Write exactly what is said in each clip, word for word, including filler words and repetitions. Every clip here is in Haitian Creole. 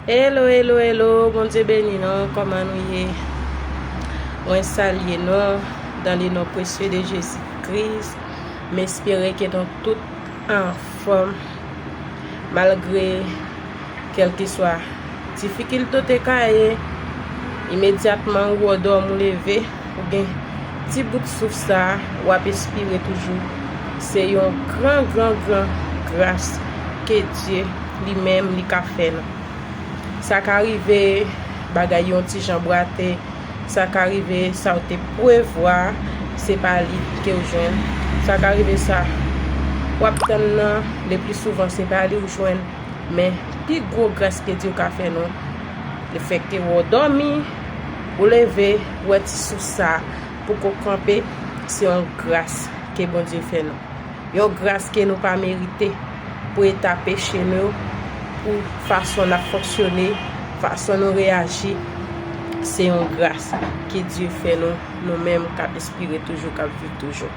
Hello, hello, hello, Bondye beni nou, kòman nou ye? Mwen salye nou dans le nom précieux de Jésus-Christ. M espere ke nou tout anfòm, malgre kèlkeswa difikilte w te ka ye, imedyatman ou wè w dòmi ou leve, ou gen ti bout souf sa a, w ap espire toujou. Se yon gran, gran, gran gras ke Dye li menm li ka fè nou. Sa ka rive bagay yon ti jan bwate, sa ka rive sa w te prevwa, se pa li ke w jwenn. Sa ka rive sa w ap tann nan, le pli souvan se pa li w jwenn. Men pi gwo gras ke Dye ka fè nou, lefètke w dòmi, ou leve, ou wè ti souf sa a, pou ko kanpe, se yon gras ke Bondye fè nou. Yon gras ke nou pa merite pou eta peche nou yo, pou fason n ap fonksyone, fason nou reyaji. Se yon gras ke Dye fè nou, nou menm k ap espire toujou, k ap viv toujou.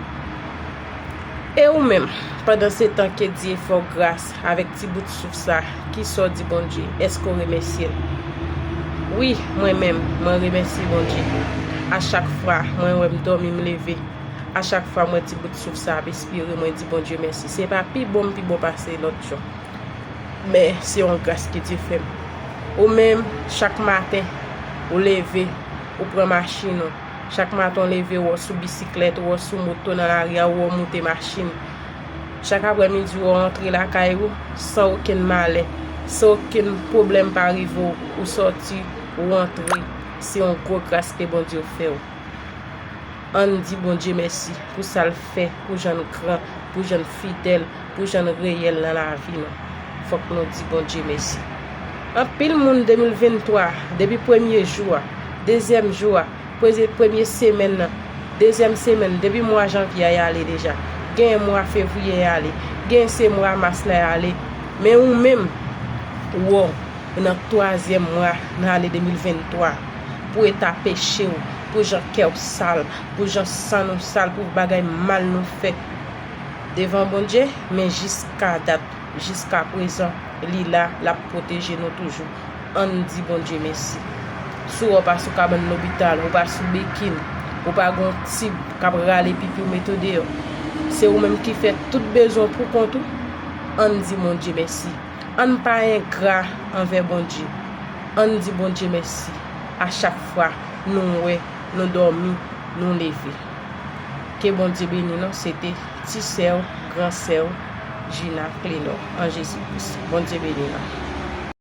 E ou menm, pandan se tan ke Dye fè w gras avèk ti bout souf sa, kisa w di Bondye? Èske w remèsye l? Wi, mwen menm, mwen remèsye Bondye. A chak fwa mwen wè m dòmi, m leve, a chak fwa mwen ti bout souf sa ap espire, mwen di Bondye mèsi. Se pa pi bon m pi bon pase lòt yo, men se yon gras ke Dye fè m. Ou menm, chak maten, ou leve, ou pran machin ou. Chak maten w leve, w sou bisiklèt, w sou moto nan lari a, w moute machin. Chak aprèmidi, w antre lakay ou san okenn malè, san okenn pwoblèm pa rive w. Ou sòti, ou antre. Se yon gwo gras ke Bondye fè w. Ann di Bondye mèsi pou sa l fè, pou jan l gran, pou jan l fidèl, pou jan l reyèl nan lavi nou. Fòk nou di Bondye mèsi. Anpil moun de mil venntwa, depi premye jou a, dezyèm jou a, premye, premye semèn nan, dezyèm semèn, depi mwa janvye a y ale deja. Genyen mwa fevriye y ale, genyen se mwa mas la y ale. Men ou menm, ou wè w nan twazyèm mwa nan ane de mil venntwa, pou eta peche w, pou jan kè w sal, pou jan san nou sal, pou bagay mal nou fè devan Bondye, men jiska dat, jiska prezan, li la, l ap pwoteje nou toujou. Ann di Bondye mèsi. Si w pa sou kabann lopital, ou pa sou bekin, ou pa gon tib k ap rale pipi w mete w deyò, se ou menm ki fè tout bezwen w pou kont ou, ann di Bondye mèsi. Ann pa engra anvè Bondye. Ann di Bondye mèsi a chak fwa nou wè, nou dòmi, nou leve. Ke Bondye beni nou, se te ti sè w, gran sè w, Gina Clénor, an Jezi Kris. Bondye beni nou.